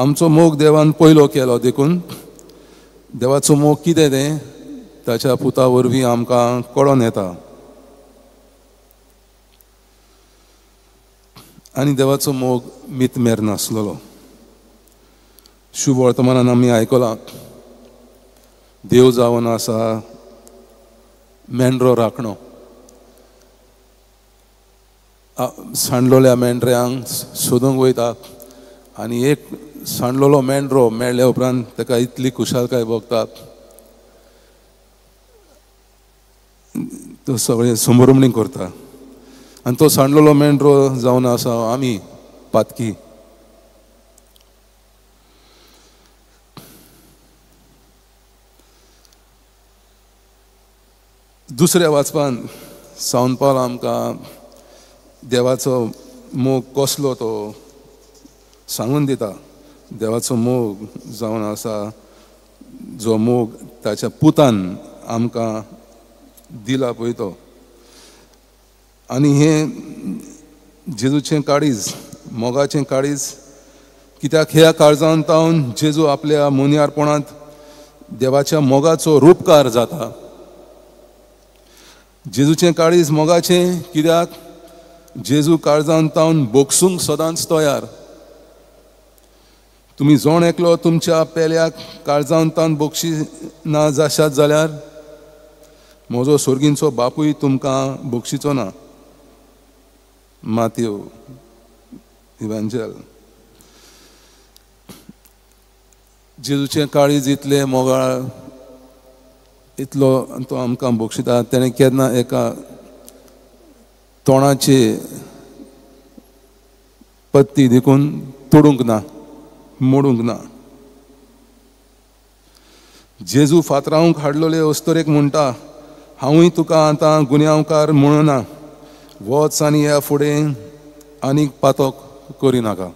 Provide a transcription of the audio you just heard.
आमचो मोग देवान पयलो केलो देखून देवाचो मोग कितें तें ताच्या पुता वरवीं आमकां कळोन येता. आनी देवाचो मोग मितमेर नासलेलो. शुभ वर्तमानान आमी आयकलां, देव जावन आसा मेंढरो राखणो, सांडलोल्या मेंढऱ्यांक सोदूंक वयता आनी एक सांडलोलो मेंढरो मेळ्ळ्या उपरांत ताका इतली खुशालकाय भोगता, तो सगळें संभ्रमणी करता. आनी तो सांडलोलो मेंढरो जावन आसा आमी पातकी. दुसऱ्या वाचपान सावन पावल आमकां देवाचो मोग कसलो तो सांगून दिता. देवाचो मोग जावन आसा जो मोग ताच्या पुतान आमकां दिला पळय तो. आनी हें जेजूचें काळीज, मोगाचें काळीज, कित्याक ह्या काळजान तावन जेजू आपल्या मोन्यारपणांत देवाच्या मोगाचो रूपकार जाता. जेजूचें काळीज मोगाचें कित्याक जेजू काळजान तावन बोगसूंक सदांच तयार. तुमी जोण एकलो तुमच्या पेल्याक काळजान तावन बोगशी ना जाशात जाल्यार म्हजो सोर्गींचो बापूय तुमकां बोगशीचो ना. मातेव इव्हांजेल. जेजूचें काळीज इतलें मोगाळ, इतलो तो आमकां बक्षिता. तेणें केन्ना एका तोंडाची पत्ती देखून तोडूंक ना, मोडूंक ना. जेजू फातरावंक हाडलोले अस्तरेक म्हणटा, हांवूय तुका आतां गुन्यांवकार म्हणना, वच आनी ह्या फुडें आनीक पातक करिनाका.